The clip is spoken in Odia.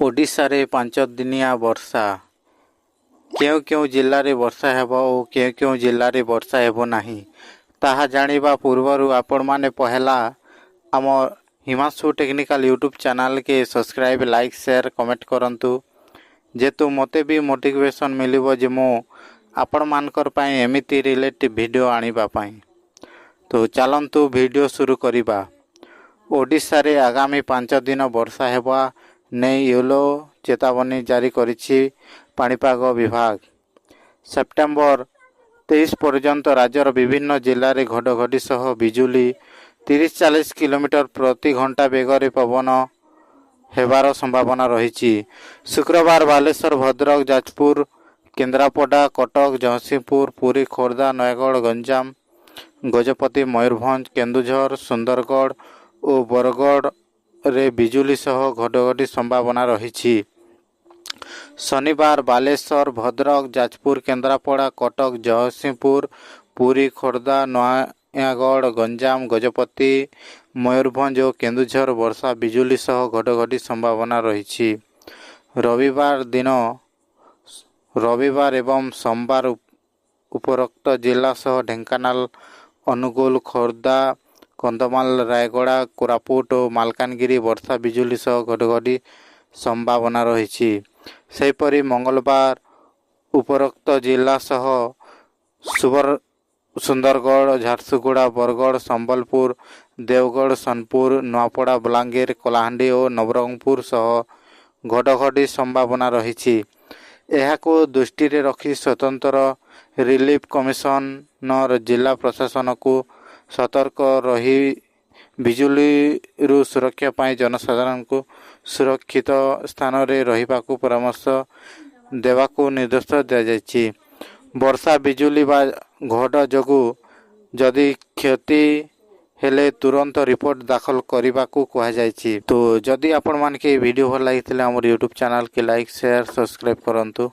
ଓଡ଼ିଶାରେ 5 ଦିନିଆ ବର୍ଷା। କେଉଁ କେଉଁ ଜିଲ୍ଲାରେ ବର୍ଷା ହେବ ଓ କେଉଁ କେଉଁ ଜିଲ୍ଲାରେ ବର୍ଷା ହେବ ନାହିଁ, ତାହା ଜାଣିବା ପୂର୍ବରୁ ଆପଣମାନେ ପହେଲା ଆମ ହିମାଂଶୁ ଟେକ୍ନିକାଲ ୟୁଟ୍ୟୁବ୍ ଚ୍ୟାନେଲ୍କେ ସବସ୍କ୍ରାଇବ୍, ଲାଇକ୍, ସେୟାର, କମେଣ୍ଟ କରନ୍ତୁ, ଯେହେତୁ ମୋତେ ବି ମୋଟିଭେସନ୍ ମିଳିବ ଯେ ମୁଁ ଆପଣମାନଙ୍କର ପାଇଁ ଏମିତି ରିଲେଟିଭ୍ ଭିଡ଼ିଓ ଆଣିବା ପାଇଁ। ତ ଚାଲନ୍ତୁ, ଭିଡ଼ିଓ ଶୁରୁ କରିବା। ଓଡ଼ିଶାରେ ଆଗାମୀ 5 ଦିନ ବର୍ଷା ହେବା ନେଇ ୟେଲୋ ଚେତାବନୀ ଜାରି କରିଛି ପାଣିପାଗ ବିଭାଗ। ସେପ୍ଟେମ୍ବର 23 ପର୍ଯ୍ୟନ୍ତ ରାଜ୍ୟର ବିଭିନ୍ନ ଜିଲ୍ଲାରେ ଘଡ଼ଘଡ଼ି ସହ ବିଜୁଳି, 30-40 କିଲୋମିଟର ପ୍ରତି ଘଣ୍ଟା ବେଗରେ ପବନ ହେବାର ସମ୍ଭାବନା ରହିଛି। ଶୁକ୍ରବାର ବାଲେଶ୍ୱର, ଭଦ୍ରକ, ଯାଜପୁର, କେନ୍ଦ୍ରାପଡ଼ା, କଟକ, ଜଗତସିଂହପୁର, ପୁରୀ, ଖୋର୍ଦ୍ଧା, ନୟାଗଡ଼, ଗଞ୍ଜାମ, ଗଜପତି, ମୟୂରଭଞ୍ଜ, କେନ୍ଦୁଝର, ସୁନ୍ଦରଗଡ଼ ଓ ବରଗଡ଼ରେ ବିଜୁଳି ସହ ଘଡ଼ଘଡ଼ି ସମ୍ଭାବନା ରହିଛି। ଶନିବାର ବାଲେଶ୍ୱର, ଭଦ୍ରକ, ଯାଜପୁର, କେନ୍ଦ୍ରାପଡ଼ା, କଟକ, ଜଗତସିଂହପୁର, ପୁରୀ, ଖୋର୍ଦ୍ଧା, ନୟାଗଡ଼, ଗଞ୍ଜାମ, ଗଜପତି, ମୟୂରଭଞ୍ଜ ଓ କେନ୍ଦୁଝର ବର୍ଷା, ବିଜୁଳି ସହ ଘଡ଼ଘଡ଼ି ସମ୍ଭାବନା ରହିଛି। ରବିବାର ଦିନ, ରବିବାର ଏବଂ ସୋମବାର ଉପରୋକ୍ତ ଜିଲ୍ଲା ସହ ଢେଙ୍କାନାଳ, ଅନୁଗୁଳ, ଖୋର୍ଦ୍ଧା, କନ୍ଧମାଳ, ରାୟଗଡ଼ା, କୋରାପୁଟ ଓ ମାଲକାନଗିରି ବର୍ଷା, ବିଜୁଳି ସହ ଘଡ଼ଘଡ଼ି ସମ୍ଭାବନା ରହିଛି। ସେହିପରି ମଙ୍ଗଳବାର ଉପରୋକ୍ତ ଜିଲ୍ଲା ସହ ସୁନ୍ଦରଗଡ଼, ଝାରସୁଗୁଡ଼ା, ବରଗଡ଼, ସମ୍ବଲପୁର, ଦେବଗଡ଼, ସୋନପୁର, ନୂଆପଡ଼ା, ବଲାଙ୍ଗୀର, କଳାହାଣ୍ଡି ଓ ନବରଙ୍ଗପୁର ସହ ଘଡ଼ଘଡ଼ି ସମ୍ଭାବନା ରହିଛି। ଏହାକୁ ଦୃଷ୍ଟିରେ ରଖି ସ୍ୱତନ୍ତ୍ର ରିଲିଫ କମିଶନର ଜିଲ୍ଲା ପ୍ରଶାସନକୁ ସତର୍କ ରହି ବିଜୁଳିରୁ ସୁରକ୍ଷା ପାଇଁ ଜନସାଧାରଣଙ୍କୁ ସୁରକ୍ଷିତ ସ୍ଥାନରେ ରହିବାକୁ ପରାମର୍ଶ ଦେବାକୁ ନିର୍ଦ୍ଦେଶ ଦିଆଯାଇଛି। ବର୍ଷା, ବିଜୁଳି ବା ଘଡ଼ ଯୋଗୁଁ ଯଦି କ୍ଷତି ହେଲେ ତୁରନ୍ତ ରିପୋର୍ଟ ଦାଖଲ କରିବାକୁ କୁହାଯାଇଛି। ତ ଯଦି ଆପଣମାନଙ୍କୁ ଏହି ଭିଡ଼ିଓ ଭଲ ଲାଗିଥିଲେ, ଆମର ୟୁଟ୍ୟୁବ୍ ଚ୍ୟାନେଲ୍କି ଲାଇକ୍, ସେୟାର, ସବସ୍କ୍ରାଇବ୍ କରନ୍ତୁ।